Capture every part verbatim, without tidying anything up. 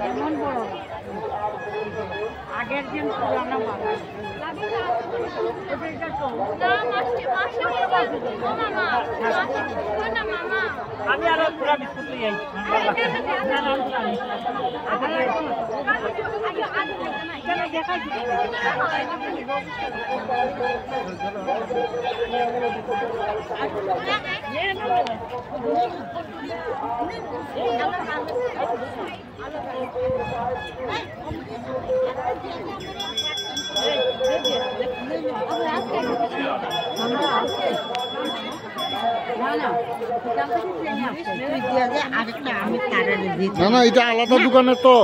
এমন বড় না। আগের দিন পুরানো মাল। আমি আরো পুরা বিস্কুট লই আই। না, না, এটা আলাদা দোকানে তো।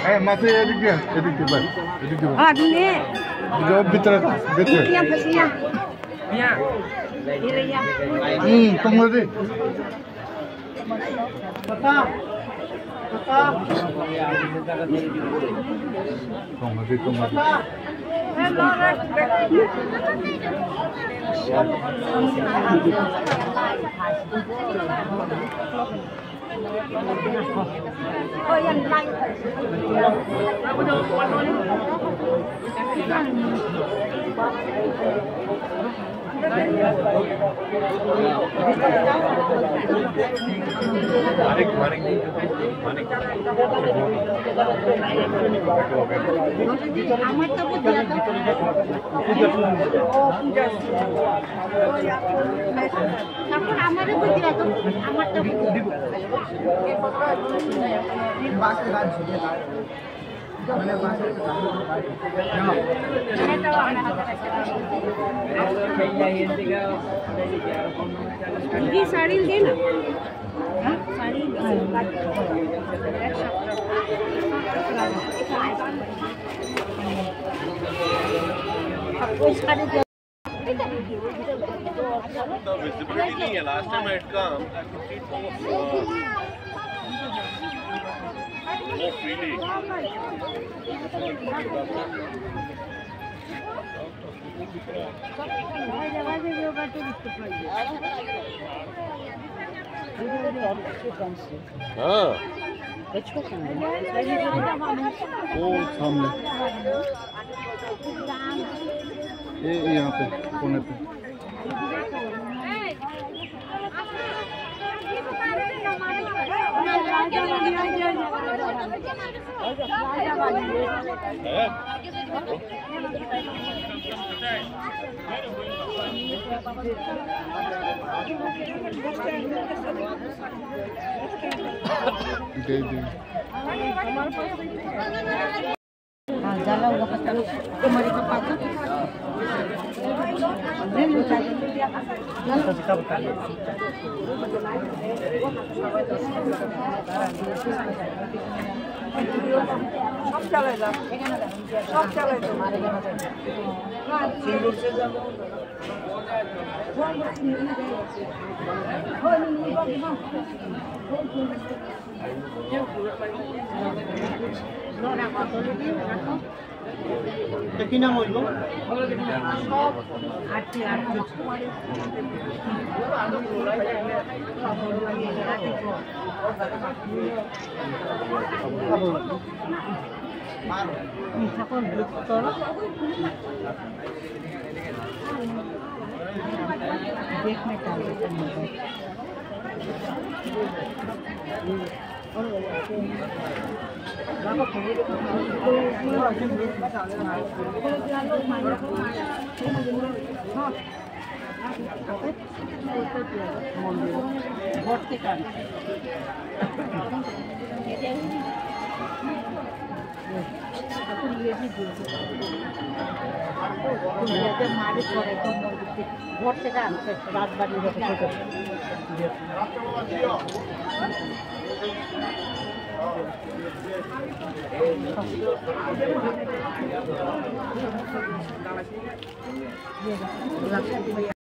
Eh, masih edit dia, edit dia, Bang. Edit dia, Bang. Ah, ini. Jawab bicara, bicara. Ini yang pastinya. Iya. Ini ya. Hmm, tunggu deh. ये साड़ी दे ना। हाँ? साड़ी दे। The visibility नहीं है। Last time I had come, I could see it more, uh, more freely. हाँ। वो सामने। ये, ये यहाँ पे, कोने पे। সব চালাই দাও, সব চালাই দাও। Te ki nang hoibo?